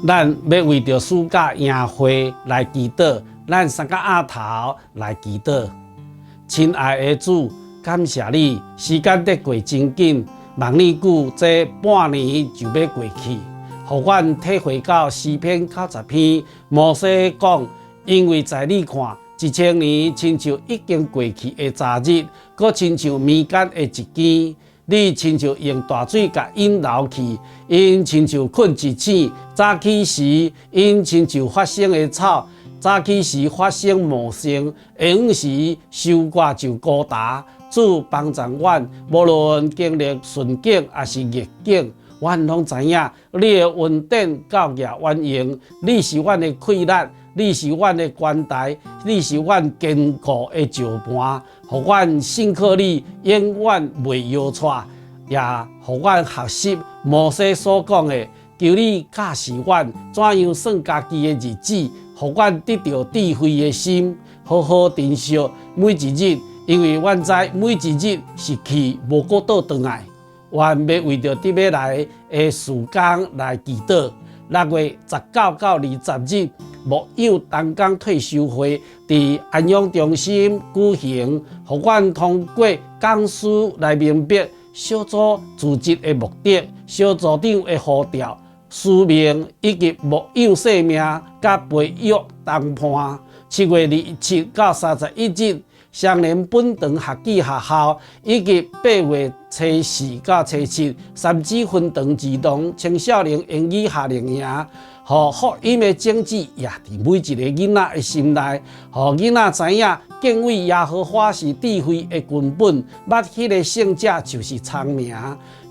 咱欲為著暑假營會來祈禱，咱三個額頭來祈禱。親愛的主，感謝你，時間得過真緊，望你久這半年就欲過去，予阮體會到詩篇90篇，摩西講，因為在你看，1000年親像已經過去的昨日，閣親像暝間的一更。你親像用大水共𪜶流去，𪜶親像睏一醒，早起時𪜶親像發生的草，早起時發生茂盛，下午時收割就枯焦。主幫助阮，無論經歷順境抑是逆境，阮攏知影你的恩典夠額遠用，你是阮的氣力，你是阮的關台，你是阮堅固的石磐，予阮信靠你，永遠袂搖掣，也予阮學習摩西所講的，求你教示阮怎樣算家己的日子，予阮得著智慧的心，好好珍惜每一日，因為阮知每一日是去無閣倒轉來。阮欲為著佇欲來的事工來祈禱。6月19到20日，牧養同工退修會佇安養中心舉行，予阮通過講師來明白小組組織的目的、小組長的呼召、使命以及牧養生命佮培育同伴。7月27到31日，雙連本堂學技學校以及8月初四到初七，三芝分堂兒童青少年英語夏令營，予福音的種子也佇每一个囡仔的心內，予囡仔知影敬畏耶和華是智慧的根本，捌彼个聖者就是聰明。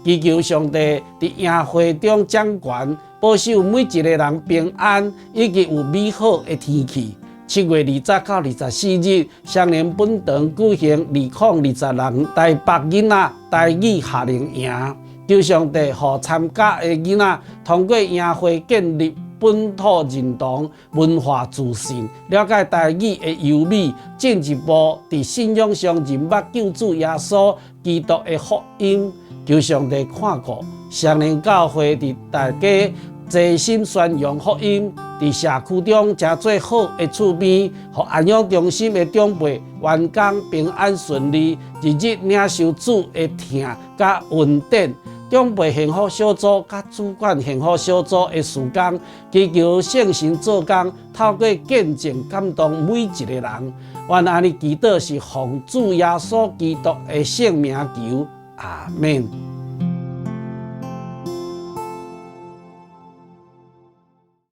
祈求上帝佇營會中掌權，保守每一个人平安，以及有美好的天氣。7月20到24日，雙連本堂舉行2026台北囡仔台語夏令營，求上帝予參加的囡仔通過營會建立本土認同、文化自信，了解台語的優美，進一步佇信仰上認捌救主耶穌基督的福音。求上帝看顧雙連教會佇大家齊心宣揚福音，佇社區中成做好的厝邊，予安養中心的長輩員工平安順利，日日領受主的疼佮恩典。長輩幸福小組佮主管幸福小組的事工，祈求聖神做工，透過見證感動每一个人。阮按呢祈禱是奉主耶穌基督的聖名求，阿們。